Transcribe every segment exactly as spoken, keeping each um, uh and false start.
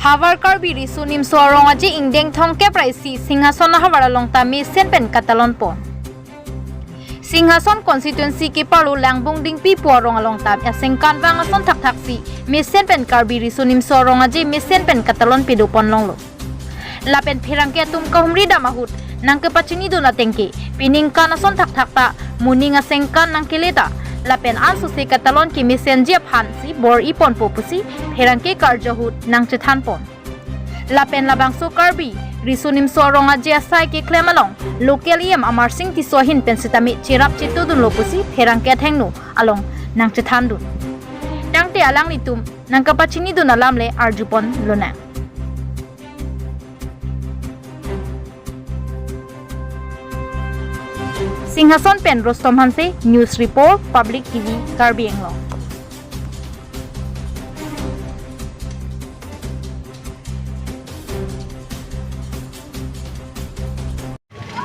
Havar Karbi Riso Nimso Rong Aje ingdeng thomkep ra isi Singhason ahavar along ta mesen pen katalon pon. Singhason constituency keparlo Langbung Dingpi pu arong along ta asengkan vang ason thakthaksi mesen pen Karbi Riso Nimso Rong Aje mesen pen katalon pado pon longlo. Lapen pherangke atum kahumri dam ahut nangkepachinidun ateng ke, piningkan ason thakthak ta moning asengkan nangkele ta, lapen ansose katalon kemesenji aphansi bor-i ponpo pusi pherangke karju ahut nangchethan pon. Lapen labangso Karbi Riso Nimso Rong Aje asai keklem along local E M Amarsing Tisso ahin pen sitame cherap chetudunlo pusi pherangke athengno along nangchethandun. Tangte alanglitum nangkepachinidun alam le arju pon lonang. Singhason pen Rostom Hanse, News Report, Public T V, Karbi Anglong.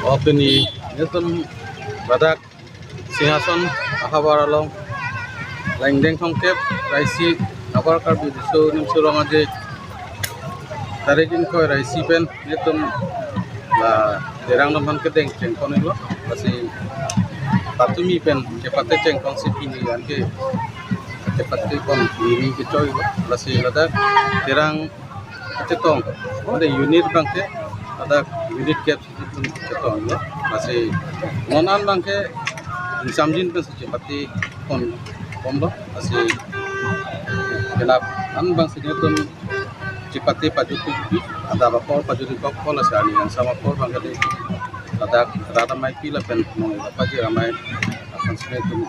O pini, nelitum ladak Singhason ahavar along la ingdeng thomkep ra isi Havar Karbi Riso Nimso Rong Aje tarik ingkoi ra isi pen nelitum la Terang Domhan kedeng chengpon iklo, lasi patumi pen kepate chengpon si pini anke kepate pon pini kechoi iklo, lasi ladak Terang kachetong, ada unit abangke, ada unit kep chetong lo. Lasi non an abangke ingsamjin pen si chepate pon pon lo. Lasi kenap an abang si nelitum chepate pajutji, ada apor pajutji kok pon, lasi arni angsam apor abangke dei ladak rat ameipi lapen mong paji amei akan si nelitum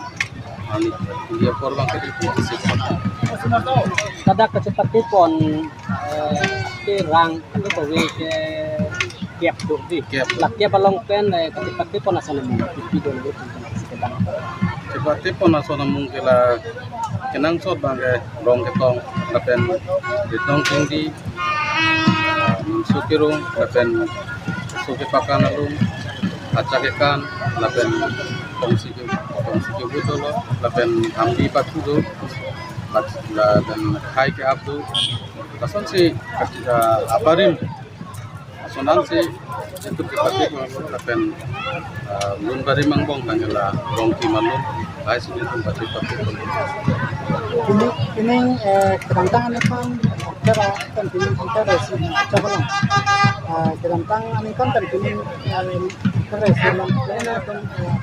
arni, iya apor abangke dei. Ladak kachepate pon, eh, Terang, anu kave ke kep do dei. Kep. La kep along pen, eh, kachepate pon ason amung, pipi do lo, sekedar. Chepate pon ason amung ke la kenangsot abangke rong ketong, lapen ritong chingdi, ah, nimso kerung, lapen so kepakang alum, acha kekan, lapen kongsi ke, kongsi kebut dolo, lapen hamdi pathu do, pat-, lapen khei ke-ap do. Lasonsi, ah, aparim ason ansi nelitum chepate pon, lapen, ah, lun barim angbong abangke la rong kim alum, lahai si nelitum pate pate pon. Pini, pini, eh, kedamtang aningkan, kera, kan pini, kera si, coba lang. Eh, kedamtang aningkan kan pini, eh, kera si, lang, eh,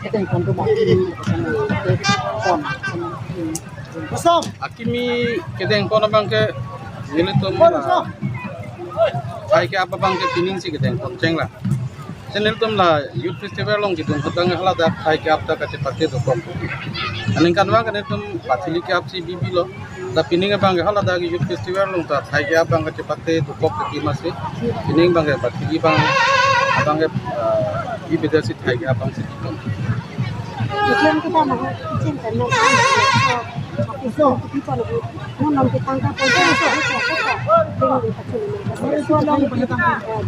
kedeng pon tu bang, pon, pon. Kosong. Akimi kedeng pon abangke nelitum, ah, khei ke-ap abangke pining si kedeng pon cheng la. Si nelitum la Youth Festival along kedung ahut abang haladak khei ke-ap ta kachepate dokok. Aningkanvang ke nelitum pathili ke-ap si bibi lo. Ta pining abangke haladak Youth Festival along ta khei ke-ap abang kachepate dokok ke amatsi. Pining abangke pathili abang, abangke, ah, bibi det si khei ke-ap abang si bibi lo. Keklem kedam ahut, chin kan non, non non kita angka pon,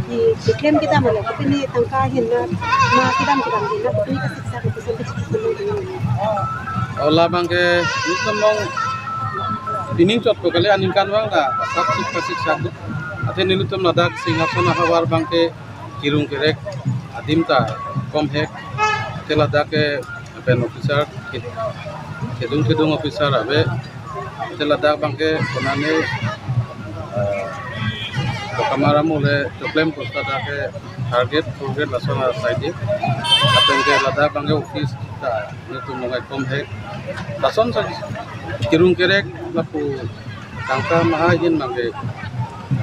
di keklem kedam ahut, pini tangka ahin na, ma kedam kedam ahin na, pini kasiksak itu sampai situ. O labangke nelitum long pining chot ko kali, aningkanvang ta sak sik kasiksak do. Athe nelitum ladak Singhason ahavar abangke kerung kerek adim ta komhek. Athe ladak ke pen officer, ke-, kedung kedung officer ave. Athe ladak abangke konane, eh, kamar amule choklem posta dak ke target, target lason asai di. Lapen ke ladak abangke office ta nelitum long komhek. Lason sa kerung kerek lapu tangka maha ahin abangke,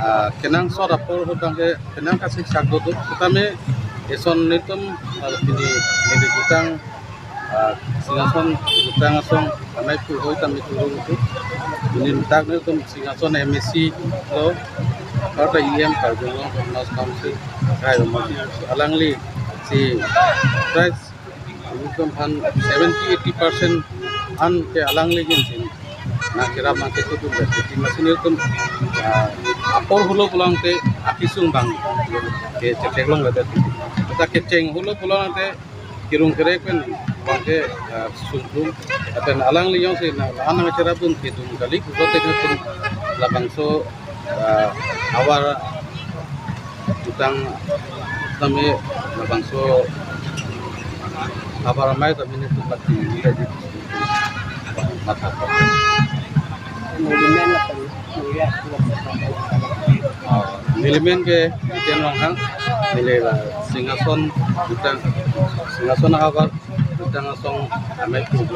ah, kenangsot apor ahut abangke kenang kasiksak do do. Setame eson nelitum, ah, pini neli jutang, ah, Singhason jutang asong amei pu hoi tame turun itu. Pini dak nelitum Singhason M A C lo, parta E M Karbi Anglong Autonomous Council, Rai Roma alangli si prize nelitum aphan seventy eighty percent an ke alangli ahin si nangkerap nangketudun det. Amatsi nelitum, ah, apor holo pulote akesung abang ke chetheklong det. Ta kecheng holo pulote kerung kerek pen abangke, ah, sungklung. Lapen alangli jongsi nang, nang cherapdun kedun kali, pulote nelitum labangso ah, havar jutang tame labangso havar amei tame netum pati matha. Nelimen lapen neli, ah, nelimen ke Jiten Ronghang, neli la Singhason jutang, Singhason havar jutang asong amei pu.